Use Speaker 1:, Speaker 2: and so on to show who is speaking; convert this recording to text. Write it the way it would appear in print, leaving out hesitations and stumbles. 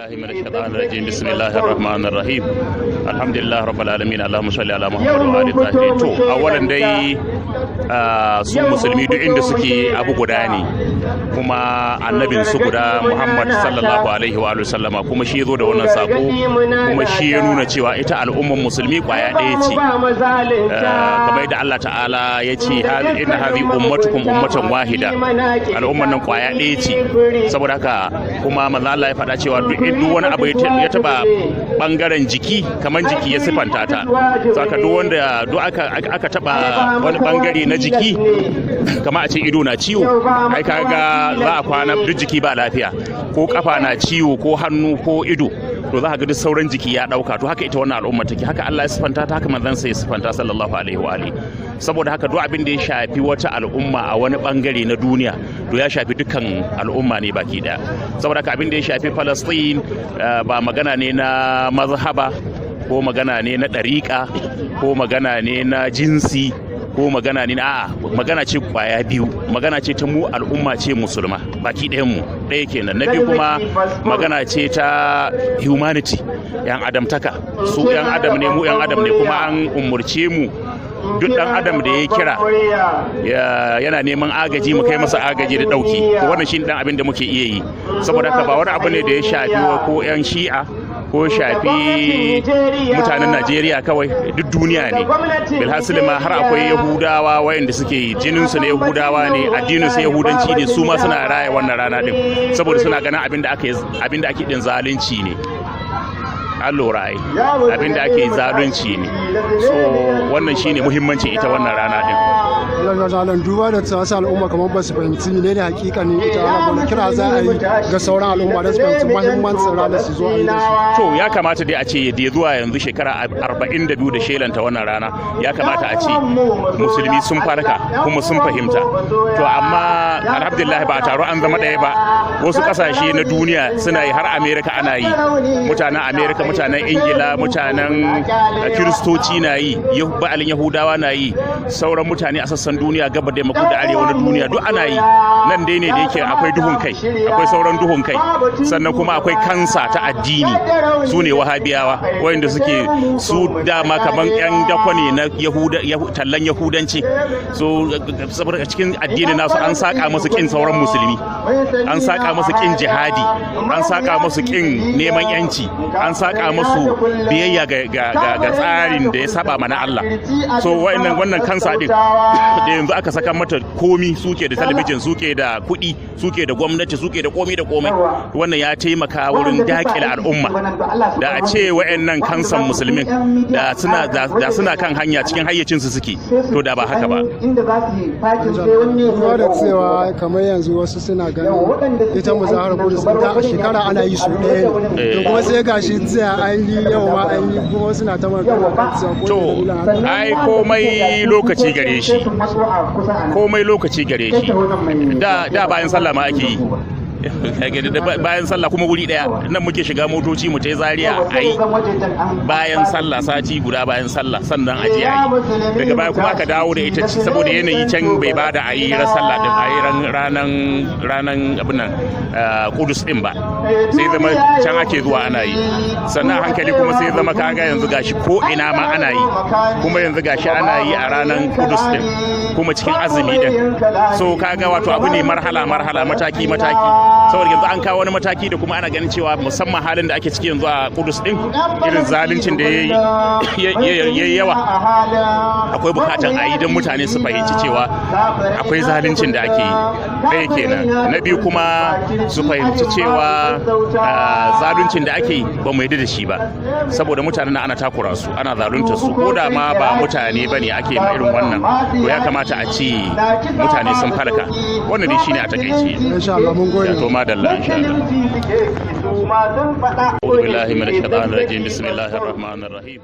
Speaker 1: بالله من الشيطان الرجيم. بسم الله الرحمن الرحيم. الحمد لله رب العالمين. اللهم صل على محمد وآل الطاهرين. To awalan dai su musulmi duk inda suke abu guda ne, kuma annabin su guda Muhammad sallallahu alaihi wa alihi sallama, kuma shi yazo da wannan sako, kuma shi ya nuna cewa ita al'umman musulmi kwaya ɗaya ce, kamar yadda Allah ta'ala ya ce inna hadhi ummatukum ummatan wahida, al'umman nan kwaya ɗaya ce. Saboda haka kuma manzo Allah ya faɗa cewa duk wani abu ya taba bangaren jiki, kamar jiki ya sifanta ta, saka duk wanda duk aka taba wani bangare na jiki, kamar a ce ido na ciwo, ai kaga za a kwana duk jiki ba lafiya, ko kafa na ciwo, ko hannu, ko ido, to za ka ga duk sauran jiki ya dauka. To haka ita wannan al'umma take, haka Allah ya sifanta ta, haka manzon sa ya sifanta sallallahu alaihi wa alihi. Saboda haka duk abin da ya shafi wata al'umma a wani bangare na duniya, to ya shafi dukkan al'umma ne baki daya. Saboda haka abin da ya shafi Palestine ba magana ne na mazhaba, ko magana ne na ɗariƙa, ko magana ne na jinsi, ko magana ne na a'a, magana ce kwaya biyu, magana ce ta mu al'umma ce musulma baki ɗayan mu ɗaya kenan. Na biyu kuma magana ce ta humanity, yan adamtaka, su yan adam ne, mu yan adam ne, kuma an umurce mu duk dan adam da ya kira yana neman agaji mu kai masa agaji da dauki. To wannan shine dan abin da muke iya yi. Saboda haka ba wani abu ne da ya shafi ko yan Shi'a ko shafi mutanen Najeriya kawai, duk duniya ne. Bilhassali ma har akwai Yahudawa wayanda suke jininsu na Yahudawa ne, addininsu Yahudanci ne, su ma suna raya wannan rana din, saboda suna ganin abin da ake din zalunci ne. An lura ai abin da ake zalunci ne. So wannan shine muhimmancin ita wannan rana din.
Speaker 2: Allah, duba da wasu al'umma kamar ba su fahimci menene hakikanin ita wannan, kira za a yi ga sauran al'umma da su fahimci muhimmancin ranar su zo a yi da su?
Speaker 1: To ya kamata dai a ce da zuwa yanzu shekara 42 da shelanta wannan rana, ya kamata a ce musulmi sun farka kuma sun fahimta. To amma alhamdulillah ba a taro an zama ɗaya ba. Wasu ƙasashe na duniya suna yi, har Amerika ana yi, mutanen Amerika, mutanen Ingila, mutanen Kiristoci na yi, ba'alin Yahudawa na yi, sauran mutane a sassan duniya, gaba da yamma da arewa na duniya duk ana yi. Nan dai ne da yake akwai duhun kai, akwai sauran duhun kai, sannan kuma akwai kansa ta addini, su ne Wahabiyawa, wayanda suke su dama kaman yan dako ne na Yahuda, tallan Yahudanci. So saboda cikin addini nasu an saka musu kin sauran musulmi, an saka musu kin jihadi, an saka musu kin neman yanci, an saka musu biyayya ga tsarin da ya saba mana Allah. So wannan kansa din da yanzu aka saka mata komi, suke da talabijin, suke da kuɗi, suke da gwamnati, suke da komi da komai, wannan ya taimaka wurin dakile al'umma. Da a ce wayannan kansan musulmin da suna kan hanya, cikin hayyacinsu suke, to da ba haka ba.
Speaker 2: Duba da cewa kamar yanzu wasu suna ganin ita muzaharar Kudus da a shekara ana yi su ɗaya ne, to kuma sai gashi jiya an yi, yau ma an yi, kuma suna ta magana kan cewa ko
Speaker 1: To ai komai lokaci gare shi, komai lokaci gare shi. Da bayan sallah ma ake yi, bayan sallah kuma wuri daya nan muke shiga motoci mu tai Zaria a yi bayan sallah, sati guda bayan sallah, sannan a je a yi. Daga baya kuma aka dawo da ita saboda yanayi can bai bada a yi ran sallah din, a yi ranan abin nan Kudus din ba, sai zama can ake zuwa ana yi. Sannan hankali kuma sai zama kaga yanzu gashi ko ina ma ana yi, kuma yanzu gashi ana yi a ranan Kudus din, kuma cikin azumi din. So kaga wato abu ne marhala marhala, mataki mataki. Saboda yanzu an kawo wani mataki da kuma ana ganin cewa musamman halin da ake ciki yanzu a Kudus din, irin zaluncin da ya yi yawa, akwai bukatan a yi don mutane su fahimci cewa akwai zaluncin da ake yi. Ɗaya kenan. Na biyu kuma su fahimci cewa zaluncin da ake yi ba mu yarda da shi ba, saboda mutanen ana takura su, ana zalunta su, ko da ma ba mutane bane ake ma irin wannan. To ya kamata a ce mutane sun farka. Wannan dai shine a takaice.
Speaker 2: Insha Allah, mun gode.
Speaker 1: To madalla, insha Allah. أعوذ بالله من الشيطان الرجيم. بسم الله الرحمن الرحيم.